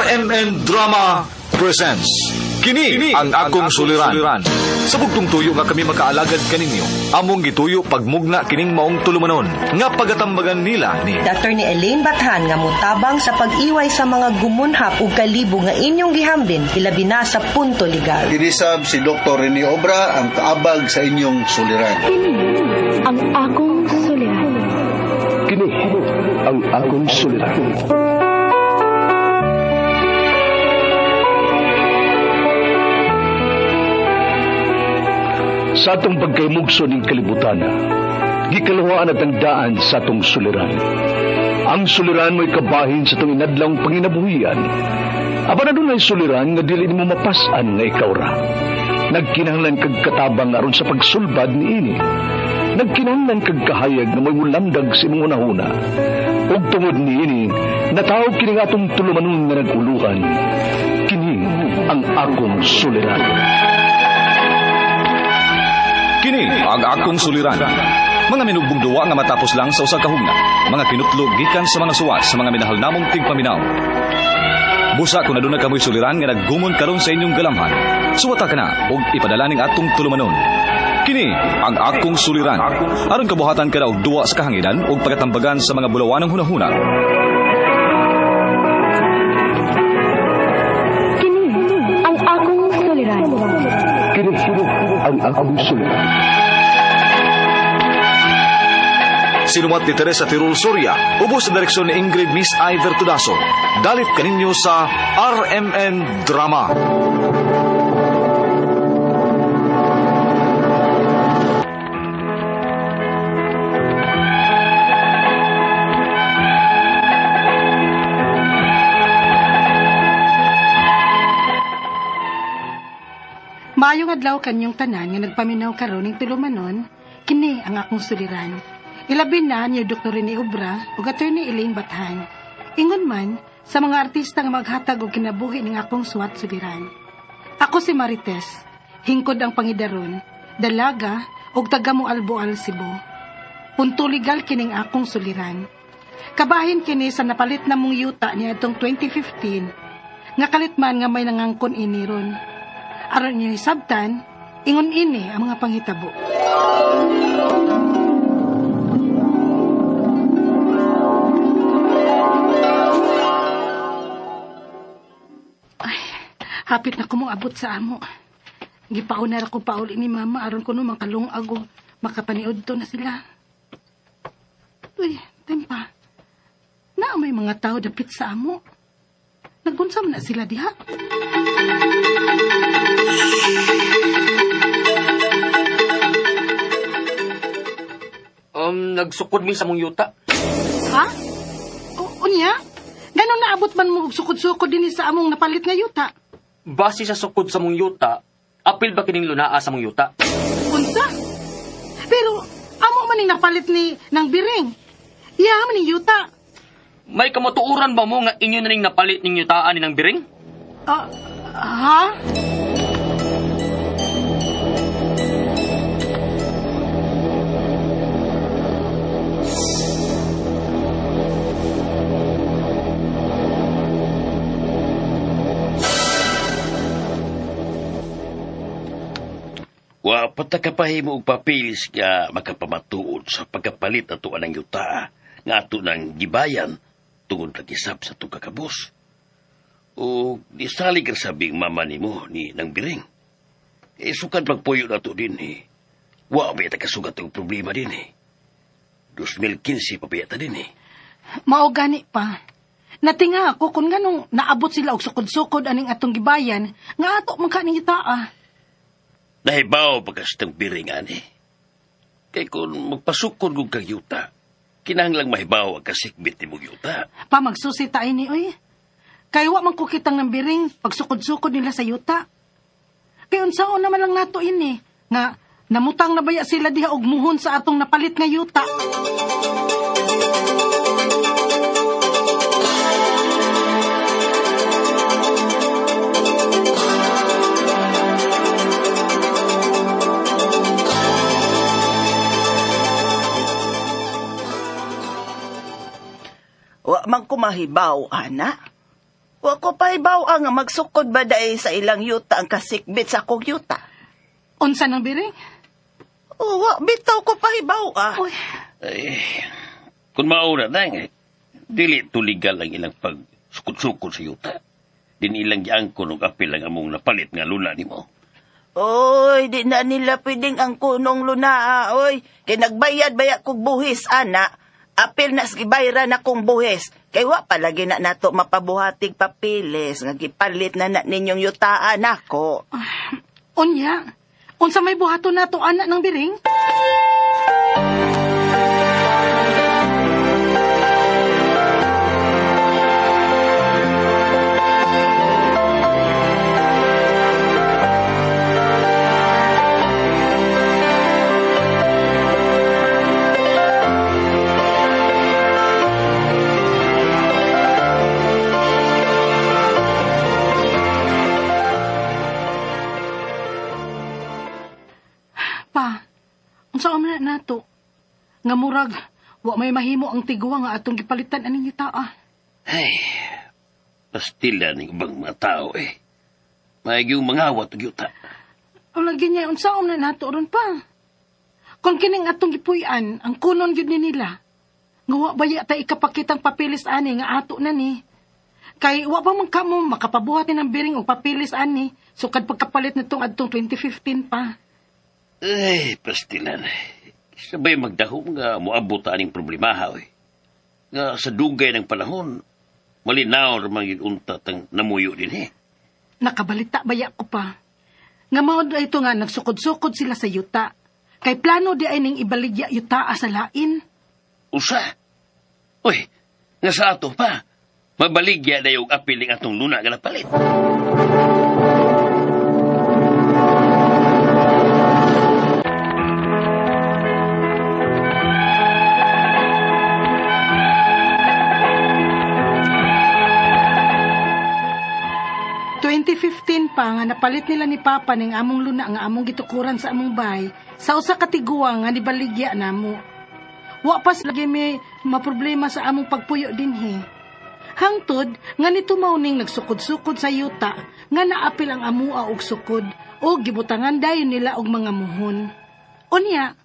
RMN Drama presents Kini ang akong suliran. Sa bugtong tuyo nga kami makaalagad kaninyo, among gituyo pagmugna kining maong tulumanon nga pagatambagan nila ni Attorney Elaine Bathan nga motabang sa pag-iway sa mga gumunhap ug kalibo nga inyong gihambin hilabi na sa punto legal. Kinisab si Dr. Rene Obra ang kaabag sa inyong suliran. Kini ang akong suliran. Kini ang akong suliran. Sa atong pagkaymugso ning kalibutan, gikaluhaan at ang daan sa atong suliran. Ang suliran mo'y kabahin sa atong inadlawng panginabuhian. Apan adunay suliran nga dili nimo mapas-an nga ikaw ra. Nagkinahanglan kag katabang aron sa pagsulbad niini. Nagkinahanglan kag kahayag nga mo'y mulamdag sa imong hunahuna. Ug tungod niini, natawag kini nga atong tulumanon nga naguluhan. Kini ang akong suliran. Kini ang akong suliran. Mga minugbong duwa nga matapos lang sa usa ka hugna. Mga kinutlo gikan sa mga suwat sa mga minahal namong tigpaminaw. Busa kung aduna kamoy suliran nga naggumon karon sa inyong galamhan. Suwata ka na ug ipadala ning atong tulumanon. Kini ang akong suliran. Aron kabuhatan ka na og duwa sa kahanginan ug pagatambagan sa mga bulawanong hunahuna. Kini ang akong suliran. Kini ang akong suliran. Sinumat ni Teresa Tirul Soria, ubos sa direksyon ni Ingrid Miss Iver Tudaso. Dalit kaninyo sa RMN Drama. Maayong adlaw kanyong tanan nga nagpaminaw karon ning tulumanon, kini ang akong suliran. Ilabi na ni Dr. Rene Obra ug Attorney Elaine Bathan. Ingon man sa mga artista nga maghatag og kinabuhi ning akong suwat suliran. Ako si Marites, hingkod ang pangidaron, dalaga ug taga Moalboal, Cebu. Punto legal kining akong suliran. Kabahin kini sa napalit na mong yuta niadtong 2015 nga kalit man nga may nangangkon ini ron. Aron inyo hisabtan, ingon ini ang mga panghitabo. Ay, hapit na ko mong abot sa amo. Gipauna ra ko pauli ni mama aron kuno makalungag og makapaniud to na sila. Uy, tempa. Naa may mga tao dapit sa amo. Nagunsam na sila diha. Nagsukod mi sa mong yuta. Ha? Unya? Ganon naabot man mo og sukod-sukod din sa among napalit nga yuta. Base sa sukod sa mong yuta, apil ba kining lunaa sa mong yuta? Unsa? Pero amo man ning napalit ni nang biring. Iya man ning yuta. May kamatuoran ba mo nga inyo na ning napalit ning yutaan ni nang biring? Ha? Wa pa ta kapahimo og papilis nga makapamatuod sa pagkapalit ato anang yuta nga ato nang gibayan tungod kagisab sa atong kakabos. O disalig ra sabing mama nimo ni nang biring. E sukad pagpuyo nato din eh. Wa ba ta kasugat og problema din eh. 2015 pa ba ta din eh. Mao gani pa. Natinga ako kung nganong naabot sila og sukod-sukod aning atong gibayan nga ato man ka ning yuta. Nahibaw pa kasi itong biring, ani. Kay kung magpasukod kong kang yuta, kinahanglang mahibaw ang kasikbit ni mong yuta. Pa magsusi tayo ni, oy. Kay wa man ko kitang ng biring pagsukod-sukod nila sa yuta. Kay unsaon naman lang nato ini, nga namutang na baya sila diha og muhon sa atong napalit nga yuta. Wa man ko mahibaw, ana. Wa ko pahibaw nga magsukod ba daay sa ilang yuta ang kasikbit sa akong yuta. Unsa nang biring? Oh, wa bitaw ko pahibaw ah. Uy, Ay, kung mauna na nga, dili tuligal ang ilang pagsukod-sukod sa yuta. Din ilang giangkon og apil ang among napalit nga luna nimo. Oy, di na nila pwedeng ang kunong luna, ah, oy. Kay nagbayad baya kog buhis, ana. Apil na gibayran akong buhis. Kay wa palagi na nato mapabuhatig papilis nga gipalit na na ninyong yutaan nako. unya. Unsa may buhaton nato anak ng biring? Pa, unsa man na nato? Nga murag, wa may mahimo ang tiguang nga atong gipalitan aning yuta ah. Ay, pastila ning ubang mga tao eh. Maigi yung mangawat og yuta. Ang lagi niya, unsa man na nato ron pa? Kung kining atong gipuy-an, ang kunon gyud ni nila. Nga wa baya ta ikapakitang papilis ani nga ato na ni. Kay wa pa man kamo makapabuhat ni ng biring og papilis ani sukad pagkapalit nitong adtong 2015 pa. Ay, pastilan. Sabay magdahom nga moabot aning problemaha oy. Nga sa dugay ng panahon, malinaw ramang yun unta tang namuyo din eh. Nakabalita baya ko pa. Nga mao ito nga nagsukod-sukod sila sa yuta. Kay plano di ay ning ibaligya yuta sa lain. Usa. Uy, nga sa ato pa. Mabaligya na yung apiling atong luna nga napalit. Pa nga napalit nila ni Papa ning among luna nga among gitukuran sa among bahay sa usa ka tiguang nga nibaligya namo. Wa pa lagi may maproblema sa among pagpuyo dinhi. Hangtod nga nito mao ning nagsukod-sukod sa yuta nga naapil ang amua og sukod o gibutangan dayon nila og mga muhon. Unya,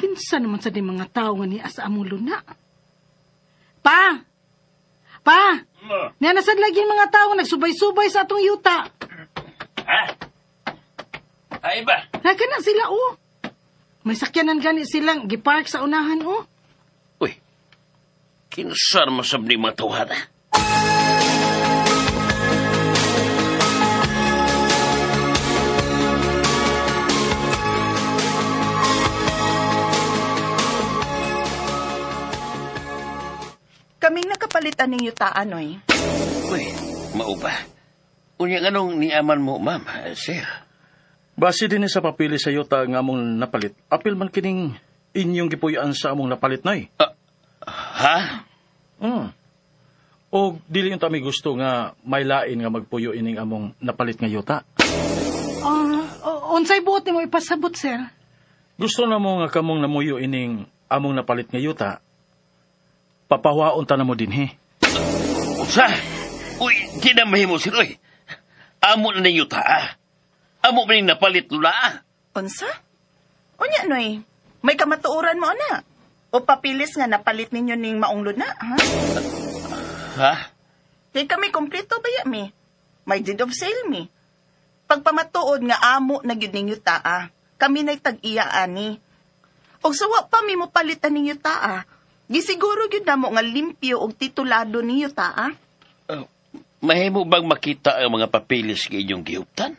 kinsa naman sa di mga tawo nga niya sa among luna? Pa! Pa! Niya nasad lagi yung mga tao nagsubay-subay sa atong yuta. Ha? Ay ba? Nagka na sila, oh. May sakyanan gani silang gipark sa unahan, oh. Uy, kinsa naman sab ni mga tawhana? Kaming nakapalit aning yutaan, oy. Uy, mao ba? Unya nganong niaman mo, ma'am, sir? Base din sa papili sa yuta nga among napalit. Apil man kining inyong gipuy-an sa among napalit nay. Ha? O dili yung tami gusto nga may lain nga magpuyo ining among napalit nga yuta. Unsay buot nimo ipasabot, sir? Gusto na mo nga kamong namuyo ining among napalit nga yuta. Papawaon ta na mo dinhi. Usa? Uy, di na mahimo, sir, uy. Amo na ning yuta, ah. Amo man ning napalit lula, ah. Unsa? Unya, Noy. May kamatuoran mo, ana. O papilis nga napalit ninyo ning maong luna, ha? Ha? Kay kami kompleto ba ya, mi? May deed of sale, mi. Pagpamatuod nga amo na gyud ninyo taa, kami na'y tag-iya ani. Og sawa pa mi mo palitan ninyo taa, gisiguro gyud namo nga limpyo og titulado ninyo taa. Mahimo bang makita ang mga papilis nga inyong gihuptan?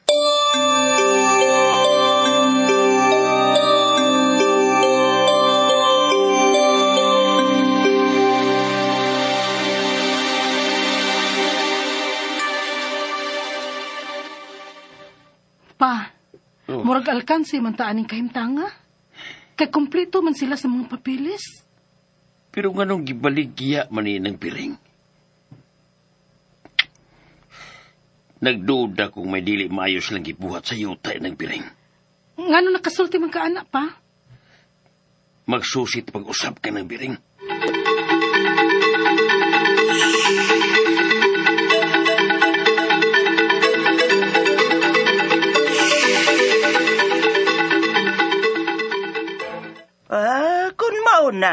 Pa, murag alkansi man ta aning kahimtanga. Kay kompleto man sila sa mga papilis. Pero nganong gibaligya man ni ng piring? Nagduda kung may dili maayos lang gibuhat sa yuta ng piring. Ngano nakasulti man ka anak pa? Magsusit pag-usap ka ng biring.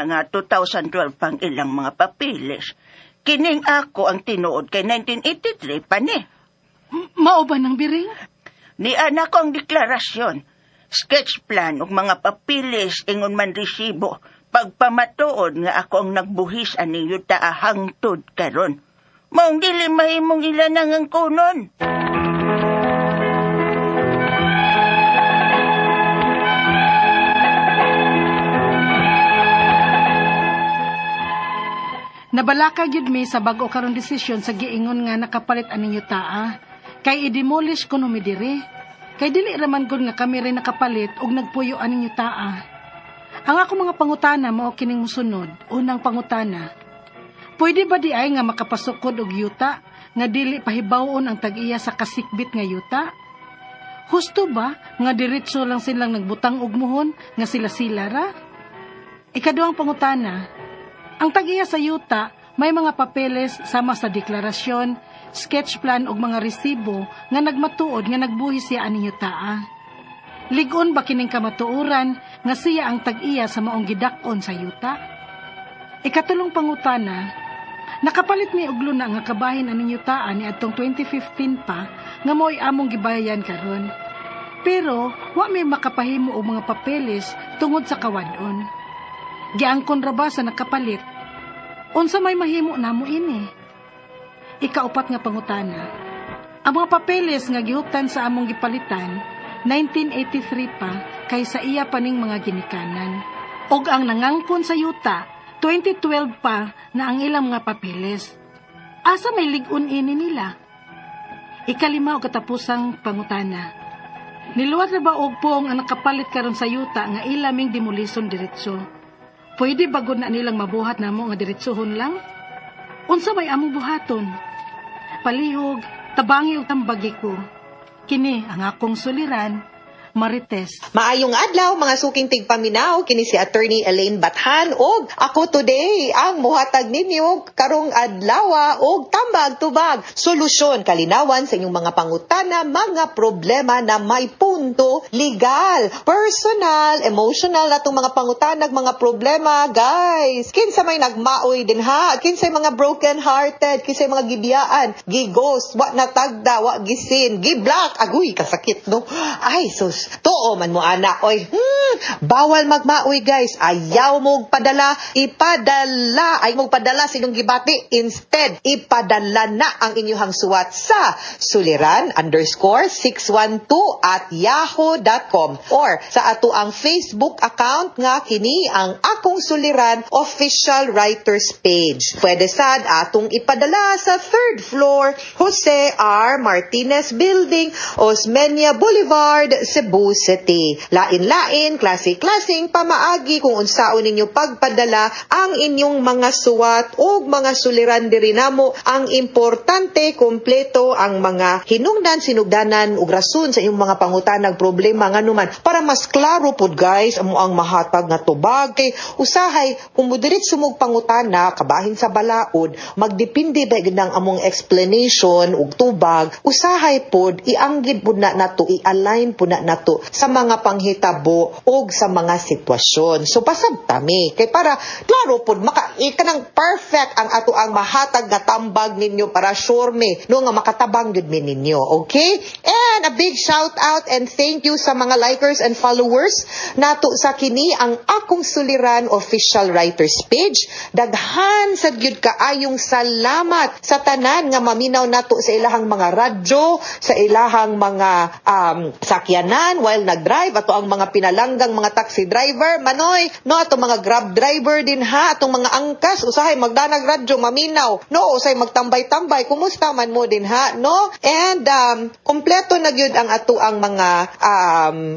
na nga 2012 pang ilang mga papilis. Kining ako ang tinuod kay 1983 pa ni. Mao ba nang biring? Ni anak ko ang deklarasyon. Sketch plan ug mga papilis ingon man resibo. Pagpamatuod nga ako ang nagbuhis aning yuta hangtod karon. Maong dili mahimong ilan ang kunon. Nabalaka gyud mi sa bag-o karon desisyon sa giingon nga nakapalit aning yutaa. Kay i-demolish kuno mi diri. Kay dili raman gud nga kami rin nakapalit og nagpuyo aning yutaa. Ang ako mga pangutana mao kining mosunod. Unang pangutana. Pwede ba di ay nga makapasukod og yuta nga dili pahibaw-on ang tag-iya sa kasikbit nga yuta? Husto ba nga diretso lang silang nagbutang og muhon nga sila-sila ra? Ikaduhang pangutana, ang tag-iya sa yuta may mga papeles sama sa deklarasyon, sketch plan ug mga resibo nga nagmatuod nga nagbuhi siya aning yutaa. Lig-on ba kining kamatuoran nga siya ang tag-iya sa maong gidak-on sa yuta? Ikatulong pangutana, nakapalit mi og luna nga kabahin aning yutaa ni adtong 2015 pa nga mo'y among gibayan karon. Pero wa mi makapahimo og mga papeles tungod sa kawad-on. Giangkon ra ba sa nakapalit? Unsa may mahimo namo ini? Ikaupat nga pangutana. Ang mga papeles nga gihuptan sa among gipalitan 1983 pa kay sa iya pa ning mga ginikanan. Og ang nangangkon sa yuta 2012 pa na ang ilang mga papeles. Asa may lig-on ini nila? Ikalima og katapusang pangutana. Niluwat na ba og pong ang nakapalit karon sa yuta nga ilaming demolison diretso? Pwede ba gud na nilang mabuhat namo nga diretsohon lang? Unsa may among buhaton? Palihog, tabangi og tambagi ko. Kini ang akong suliran, Marites. Maayong adlaw mga suking tigpaminaw, kini si Attorney Elaine Bathan og ako today ang muhatag ninyo karong adlaw og tambag tubag solusyon kalinawan sa inyong mga pangutana, mga problema na may punto legal, personal, emotional atong mga pangutana, mga problema, guys. Kinsa may nagmaoy din ha, kinsay mga broken hearted, kinsay mga gibiyaan, gi-ghost, wa natagda, wa gisin, gi-block, aguy kasakit no. Ay sus, tuo man mo ana oy. Bawal magmaoy guys. Ayaw mo padala, ipadala. Ay mo padala sa inyong gibati. Instead, ipadala na ang inyong suwat sa suliran_612@yahoo.com or sa ato ang Facebook account nga kini ang Akong Suliran Official Writers Page. Pwede sad atong ipadala sa 3rd floor, Jose R. Martinez Building, Osmeña Boulevard, Cebu City. Lain-lain, klase-klaseng pamaagi kung unsaon ninyo pagpadala ang inyong mga suwat o mga suliran diri namo. Ang importante, kompleto ang mga hinungdan, sinugdanan ug rason sa inyong mga pangutanag problema nganuman para mas klaro pod guys amo ang mahatag nga tubag kay usahay kung modiretso mog pangutana kabahin sa balaod, magdepende ba gid ang among explanation ug tubag. Usahay pod ianggid pod na nato, i-align pod na nato sa mga panghitabo og sa mga sitwasyon. So pasabtami kay para klaro pod maka kanang perfect ang ato ang mahatag nga tambag ninyo para sure mi no nga makatabang gyud mi ninyo. Okay? And a big shout out and thank you sa mga likers and followers nato sa kini ang Akong Suliran Official Writers Page. Daghan sad gyud kaayong salamat sa tanan nga maminaw nato sa ilahang mga radyo, sa ilahang mga sakyanan while nag-drive, ato ang mga pinalanggang mga taxi driver, manoy, no, ato mga Grab driver din ha, atong mga angkas, usahay magdanag radyo, maminaw, no, usahay magtambay-tambay, kumusta man mo din ha, no? And kompleto na gyud ang ato ang mga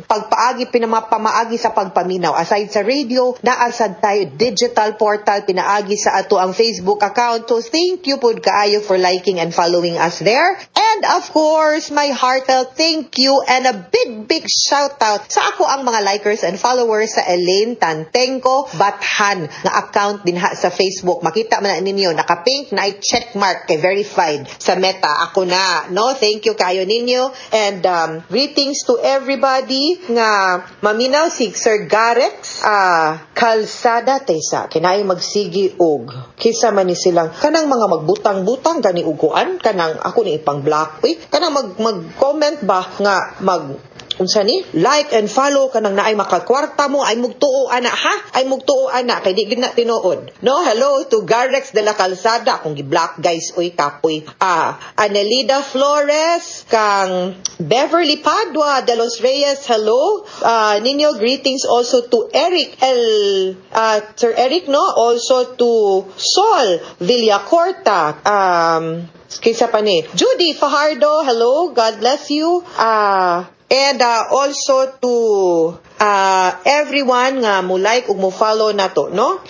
pagpaagi, pinamapamaagi sa pagpaminaw. Aside sa radio, naasad tayo digital portal, pinaagi sa ato ang Facebook account. So thank you pud kaayo for liking and following us there. And of course, my heartfelt thank you and a big, big shout out sa ako ang mga likers and followers sa Elaine Tantengco Bathan nga account din ha sa Facebook. Makita man na ninyo, naka-pink na check mark kay verified sa Meta. Ako na, no? Thank you kayo ninyo. And And greetings to everybody nga maminaw. Si Sir Garex Calzada tesa kinay magsigi og kinsa man ni silang kanang mga magbutang-butang gani og kuan, kanang ako ni ipang block, uy, kanang mag comment ba nga mag unsa ni, like and follow, kanang naay makakwarta mo ay mugtuo ana, ha, ay mugtuo ana kay di gid na tinuod, no? Hello to Garex de la Calzada. Kung gi-block, guys, uy, kapoy. Anelida Flores, kang Beverly Padua de los Reyes, hello ninyo. Greetings also to Eric L Sir Eric, no? Also to Sol Villacorta, kinsa pa ni, Judy Fajardo, hello, God bless you. And also to everyone nga mo like ug mo follow nato, no?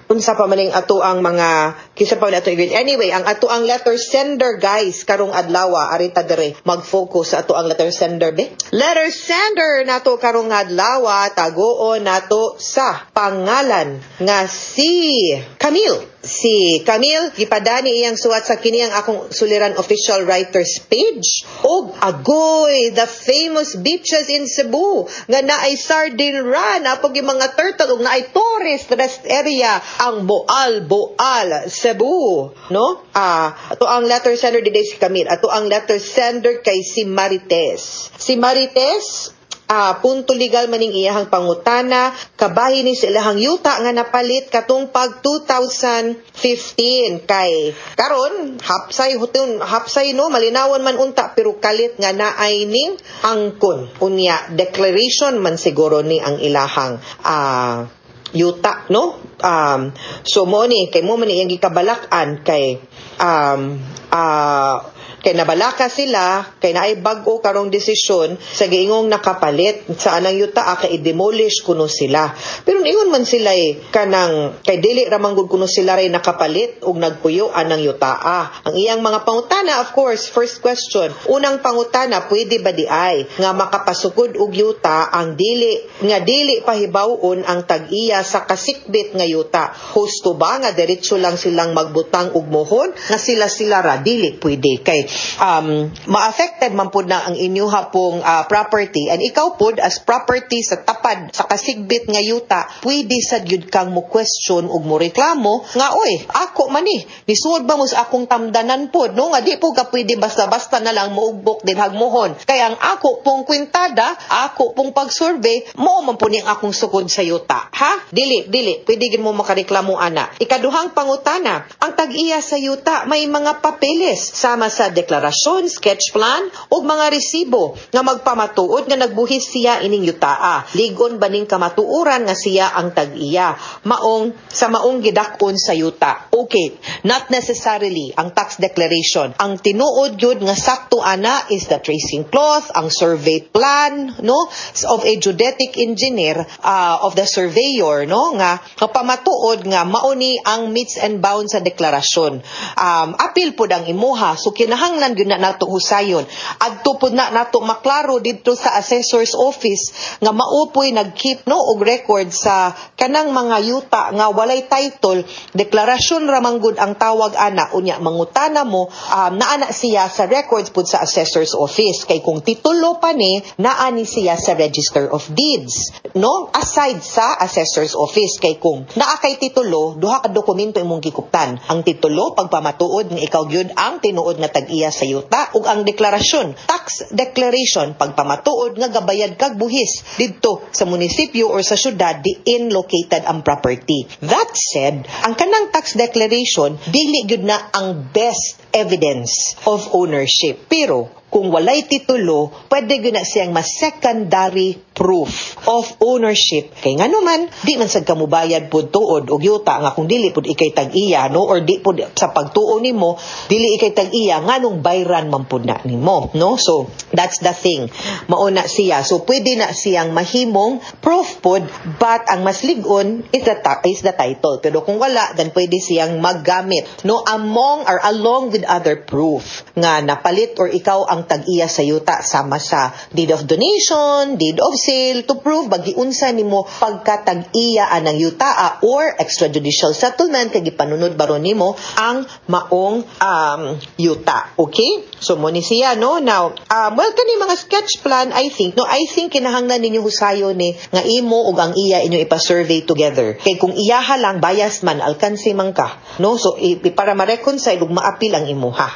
Unsa pa maning ato ang mga, kinsa pa man ato i-greet. Anyway, ang ato ang letter sender, guys, karong adlaw, arita dire mag-focus sa ato ang letter sender be. Letter sender nato karong adlaw, taguon nato sa pangalan nga si Camille. Si Camille, gipadani iyang suwat sa kini ang Akong Suliran official writers page. Og agoy, the famous beaches in Cebu nga naay sardine run, apog yung mga turtle ug naay tourist rest area ang Boal Boal, Cebu, no? Ato ang letter sender dide si Camille. Ato ang letter sender kay si Marites. Si Marites, punto legal maning iyahang pangutana, kabahin ni sa ilahang yuta nga napalit katong pag 2015, kay karon hapsay hutun hapsay, no? Malinawan man unta, pero kalit nga naay ning angkon. Unya declaration man siguro ni ang ilahang yuta, no? So mo ni kay mo man iyang gikabalak-an kay nabalaka sila kay naay bag-o karong desisyon sa giingong nakapalit sa anang yuta kay i-demolish kuno sila. Pero niingon man sila eh, kanang kay dili ra man gud kuno sila ray nakapalit og nagpuyo anang yuta. Ang iyang mga pangutana, of course, first question, unang pangutana, pwede ba di ay nga makapasukod og yuta ang dili nga dili pahibaw-on ang tag-iya sa kasikbit nga yuta? Husto ba nga diretso lang silang magbutang og mohon nga sila sila ra? Dili pwede kay ma-affected man pud na ang inyuha pong property, and ikaw pud as property sa tapad sa kasigbit nga yuta, pwede sad gyud kang mo question ug mo reklamo nga, "Oy, ako man ni, nisuod ba mo sa akong tamdanan pod?" no? Nga di po ka pwede basta-basta na lang muugbok din hagmuhon kay ang ako pong kwintada, ako pong pag-survey mo man po ni ang akong sukod sa yuta, ha? Dili, dili pwede gid mo makareklamo ana. Ikaduhang pangutana, ang tag-iya sa yuta may mga papeles sama sa deklarasyon, sketch plan ug mga resibo nga magpamatuod nga nagbuhis siya ining yutaa? Ligon ba ning kamatuoran nga siya ang tag-iya maong sa maong gidak-on sa yuta? Okay, not necessarily ang tax declaration. Ang tinuod gyud nga sakto ana is the tracing cloth, ang survey plan, no, of a geodetic engineer, of the surveyor, no, nga pamatuod nga mao ni ang metes and bounds sa deklarasyon. Apil pod ang imuha, so kinahanglan gyud na nato husayon. Adto pod na nato maklaro didto sa assessor's office nga maupoy nag-keep, no, og record sa kanang mga yuta nga walay title, deklarasyon ra man gud ang tawag ana. Unya mangutana mo, naa na siya sa records pud sa assessor's office, kay kung titulo pa ni, naa ni siya sa Register of Deeds, no, aside sa assessor's office. Kay kung naa kay titulo, duha ka dokumento imong gikuptan: ang titulo, pagpamatuod nga ikaw gyud ang tinuod nga tag-iya sa yuta, ug ang deklarasyon, tax declaration, pagpamatuod nga gabayad kag buhis didto sa munisipyo or sa syudad diin located ang property. That said, ang kanang tax declaration dili gyud na ang best evidence of ownership, pero kung walay titulo, pwede gyud na siyang mas secondary proof of ownership. Kay ngano man, di man sad ka mobayad pud tuod og yuta nga kung dili pud ikay tag-iya, no? Or di pud sa pagtuo nimo, dili ikay tag-iya, nganong bayran man pud na nimo, no? So, that's the thing. Mao na siya. So, pwede na siyang mahimong proof pud, but ang mas lig-on is the title. Pero kung wala, then pwede siyang maggamit, no? Among or along with other proof nga napalit or ikaw ang ang tag-iya sa yuta, sama sa deed of donation, deed of sale, to prove ba giunsa nimo pagkatag-iya anang yuta or extrajudicial settlement kay gipanunod baron nimo ang maong yuta. Okay? So mo ni siya, no? Now, well, kani mga sketch plan, I think, no, I think kinahanglan ninyo husayon ni nga imo ug ang iya inyo ipa-survey together. Kay kung iyaha lang, bias man, alkansi man ka, no? So para ma-reconcile ug maapil ang imuha.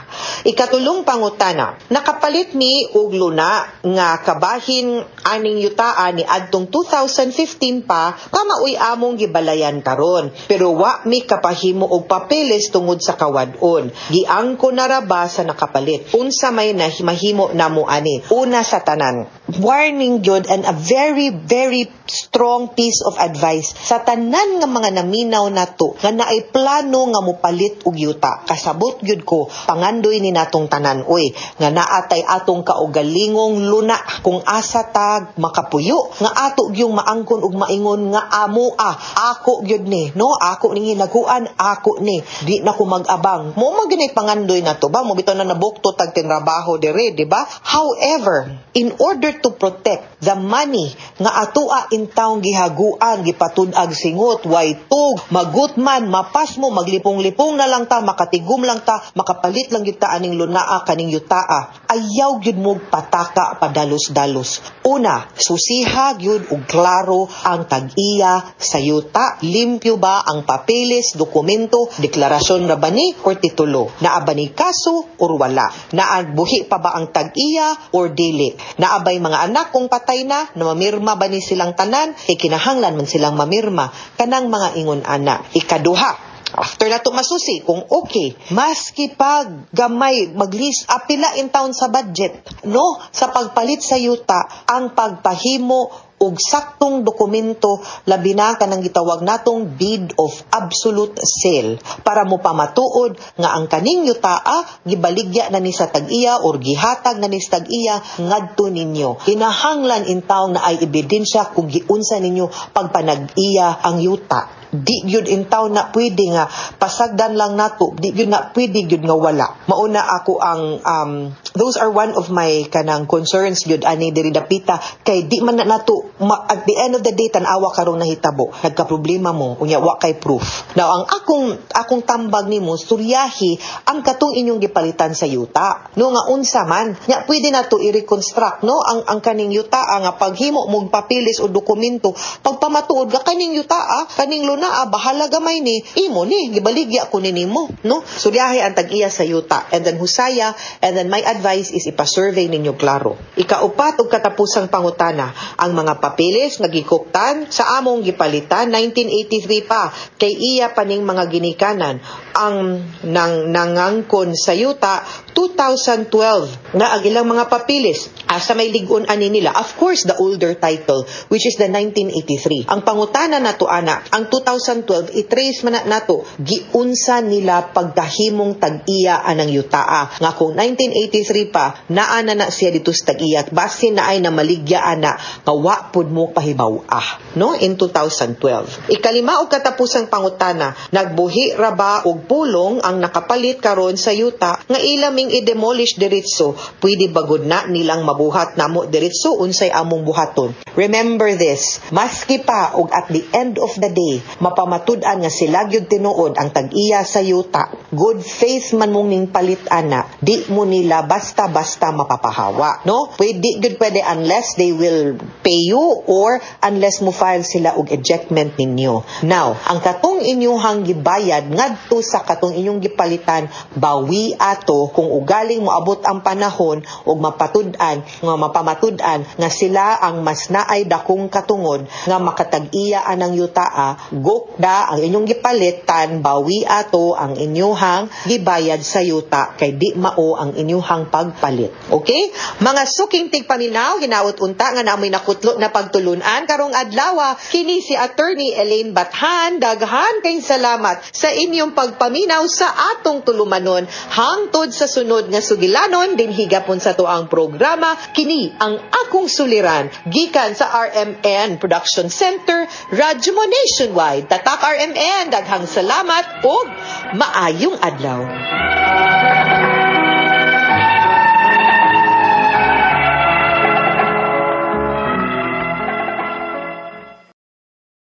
Ikatulong pangutana, nakapalit mi og luna nga kabahin aning yutaa ni adtong 2015 pa, kamaoy among gibalayan karon. Pero wa mi kapahimo og papeles tungod sa kawad-on. Giangko na ra ba sa nakapalit? Unsa may na mahimo namo ani? Una sa tanan, warning gyud and a very, very strong piece of advice sa tanan nga mga naminaw nato nga naay plano nga mopalit og yuta. Kasabot gyud ko, pangandoy ni natong tanan, oy, nga naatay atong kaugalingong luna kung asa tag makapuyo nga ato gyung maangkon ug maingon nga amo, ah, ako gyud ni, no, ako ning hinaguan, ako ni, di na ko mag-abang mo man ginay. Pangandoy nato ba mo bitaw na nabukto tag tinrabaho dire, di ba? However, in order to protect the money nga atoa intawong gihaguan, gipatud-ag singot way tug magutman, mapasmo, maglipong-lipong na lang ta, makatigom lang ta, makapalit lang gyud ta aning lunaa, kaning yutaa, ayaw gyud mo pataka padalos-dalos. Una, susiha gyud og klaro ang tag-iya sa yuta. Limpyo ba ang papeles, dokumento, deklarasyon ra ba ni or titulo? Naa ba ni kaso or wala? Naa buhi pa ba ang tag-iya or dili? Naa bay mga anak? Kung patay na, na mamirma ba ni silang tanan? Kay kinahanglan man silang mamirma, kanang mga ingon ana. Ikaduha, after na to masusi, kung okay, maski pag gamay, maglis, apila in town sa budget, no? Sa pagpalit sa yuta, ang pagpahimo og saktong dokumento, labi na kanang gitawag natong deed of absolute sale, para mo pamatuod nga ang kaning yutaa gibaligya na ni sa tag-iya or gihatag na ni sa tag-iya ngadto ninyo. Kinahanglan in taon na ay ebidensya kung giunsa ninyo pagpanag-iya ang yuta. Di gyud in taon na pwede nga pasagdan lang nato, di gyud na pwede gyud nga wala. Mauna ako ang those are one of my kanang concerns gyud ani diri dapita, kay di man na nato at the end of the day, tan-awa karong nahitabo, nagka-problema mo unya wa kay proof. Now, ang akong tambag nimo, suryahi ang katong inyong gipalitan sa yuta, no, nga unsa man nya pwede nato i-reconstruct, no, ang kaning yuta nga paghimo mong papeles o dokumento pagpamatuod nga kaning yuta, kaning luna, bahala gamay ni imo ni, gibaligya ko ni nimo, no? Suryahi ang tag-iya sa yuta and then husaya, and then my advice is ipa-survey ninyo klaro. Ikaupat ug katapusang pangutana, ang mga papeles nga gikuptan sa among gipalitan 1983 pa, kay iya paning mga ginikanan ang nang nangangkon sa yuta 2012 na ang ilang mga papeles. Asa may lig-on ani nila? Of course, the older title, which is the 1983. Ang pangutana nato ana, ang 2012, i-trace man na nato giunsa nila pagkahimong tag-iya anang yutaa nga kung 1983 pa naa na na siya dito sa tag-iya, basin na ay namaligya ana nga wa pud mo pahibaw, no, in 2012. Ikalima og katapusang pangutana, nagbuhi ra ba og pulong ang nakapalit karon sa yuta nga ilaming i-demolish diretso? Pwede ba gud na nilang mabuhat namo diretso? Unsay among buhaton? Remember this, maski pa og at the end of the day mapamatud-an nga sila gyud tinuod ang tag-iya sa yuta, good faith man mong ning palit ana, di mo nila basta-basta mapapahawa, no? Pwede gyud, pwede, unless they will pay you or unless mo file sila og ejectment ninyo. Now, ang katong inyuhang gibayad ngadto sa katong inyong gipalitan, bawi ato kung ugaling moabot ang panahon ug mapatud-an nga mapamatud-an nga sila ang mas naay dakong katungod nga makatag-iya anang yutaa. Gukda ang inyong gipalitan, bawi ato ang inyuhang gibayad sa yuta kay di mao ang inyuhang pagpalit. Okay? Mga suking tigpaminaw, hinaot unta nga namoy nakutlo na pagtulunan karong adlaw. Kini si Attorney Elaine Bathan. Daghan kay salamat sa inyong pagpaminaw sa atong tulumanon. Hangtod sa sunod nga sugilanon dinhi gapon sa tuang programa, kini ang Akong Suliran, gikan sa RMN Production Center, Radyo Mo Nationwide. Tatak RMN, daghang salamat ug maayong adlaw.